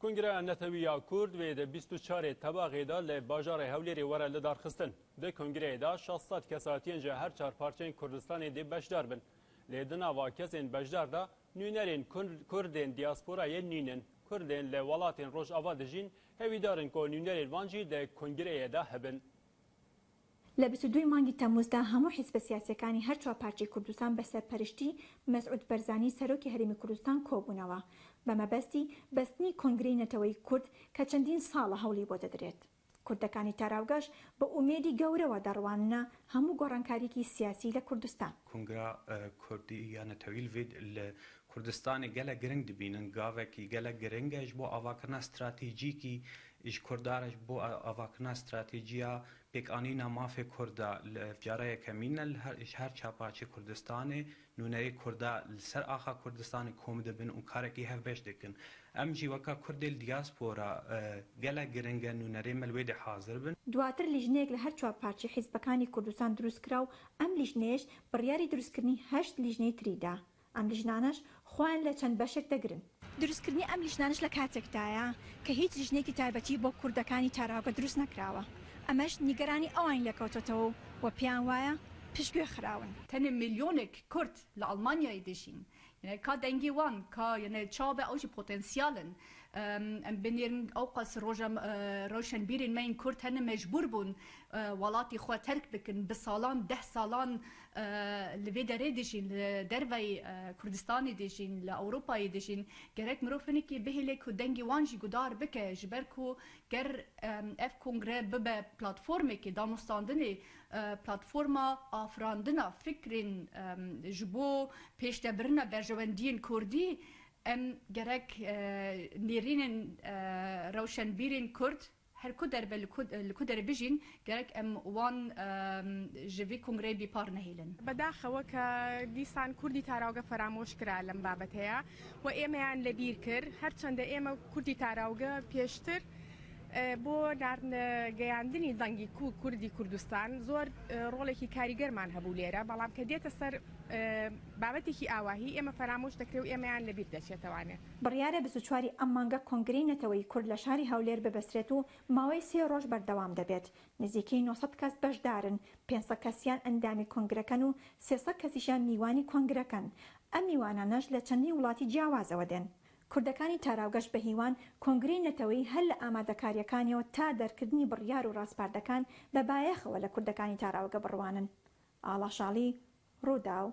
Kongreya Netewî ya Kurd wê di 24 ê Tebaxê de li bajarê Hewlêrê were lidarxistin. Di kongreyê de 600 kesayetiyên ji her çar parçeyên Kurdistanê dê beşdar bin. Lê di nava kesên beşdar de nûnerên Kurdên diasporayê nînin. Kurdên li welatên Rojava dijîn hêvîdar in ku nûnerên wan jî di kongreyê de hebin. لە 22 ی مانگی تەمموزدا هەموو حیزبە سیاسیەکانی هەر چوار پارچەی کوردستان بە سەرپەرشتی مەسعود بەرزانی سەرۆکی هەرێمی کوردستان کۆبوونەوە بە مەبەستی بەستنی کۆنگرەی نەتەوەیی کورد کە چەندین ساڵە هەوڵی بۆ دەدرێت. کوردەکانی تاراوگەش بە ئومێدی گەورەوە دەڕواننە هەموو گۆڕانکاریەکی سیاسی لە کوردستان. کۆنگرا کوردی یا نەتەوی لە کوردستانێ گەلەک گرنگ دبینن، گاڤەکی گەلەک گرنگە ژ بۆ ئاڤاکرنا ستراتێژیکی ژ کوردارە ژ بۆ ئاڤاکرنا ستراتێژیا پێکئانینا مافێ کوردا لە جارا یەکەمینە ژ هەر چا پارچێ کوردستانێ نوونەرێ کوردا ل سەر ئاخا کوردستانێ کۆم دبن û کارەکی هەڤبەش دکن. ئەم ژی وەکا کوردێ ل دیاسپۆرا گەلەک گرنگە نوونەرێ مە ل وێ دێ حازر بن. دواتر لیژنەیەک لە هەر چوار پارچەی حیزبەکانی کوردستان دروستکرا و ئەم لیژنەیەش بڕیاری دروستکردنی هەشت لیژنەی تری دا. ئەم لیژنانەش خۆیان لە چەند بەشێک دەگرن. دروستکردنی ئەم لیژنانەش لە کاتێکدایە کە هیچ لیژنەیەکی تایبەتی بۆ کوردەکانی تاراوگە دروست نەکراوە، ئەمەش نیگەرانی ئەوانی لێکەوتۆتەوە و پێیان وایە پشتگوێ خراون. تەنێ ملیۆنێک کورد لە ئەڵمانیای دژین یەنێ کا دەنگی وان کا یەنێ چاوە ئەو ژی پۆتێنسیالن ئەم بنێرن ئەوقەس ڕۆژە ڕەوشەنبیرên me yên Kurd hene mecbûr bûn welatê xwe terk bikin bi salan deh salan li vê derê dijîn li derveyî Kurdistanê dijîn li Ewropayê dijîn gerek mirov hinekî bihêle ku dengê wan jî gudar bike ji ber ku ger ev kongre bibe platformekê danûstandinê platforma afirandina fikrên ji bo pêşdebirina berjewendiyên Kurdî em gerek nêrînên rewşenbîrên Kurd her ku derbe li ku derê bijîn gerek em wan ji vê kongreyê bêpar nehêlin. بەداخەوە کە دیسان کوردی تاراوگە فەرامۆش کرا لەم بابەتەیە و ئێمەیان لەبیر کرد، هەرچەندە ئێمە کوردی تاراوگە پێشتر بۆ گەیاندنی دەنگی کوردی کوردستان زۆر ڕۆڵێکی کاریگەرمان هەبوو لێرە، بەڵام کە دێتە سەر بابەتێکی ئاواهی ئێمە فەرامۆش دەکرێ و ئێمەیان لەبیر دەچێتەوانێ. بڕیارە 24 ی ئەم مانگە کۆنگرەی نەتەوەیی کورد لە شاری هەولێر ببەسترێت و ماوەی سێ ڕۆژ بەردەوام دەبێت، نزیکەی 900 کەس بەشدارن، 500 کەسیان ئەندامی کۆنگرەکەن و 300 کەسیشیان میوانی کۆنگرەکەن، ئەم میوانانەش لە چەندین وڵاتی جیاوازەوە دێن. کوردەکانی تاراوگەش بەهیوان کۆنگرەی نەتەوەیی هەر لە ئامادەکارییەکانیەوە تا دەرکردنی بڕیار و ڕاسپاردەکان بە بایەخەوە لە کوردەکانی تاراوگە بڕوانن. ئاڵا شاڵی، ڕووداو.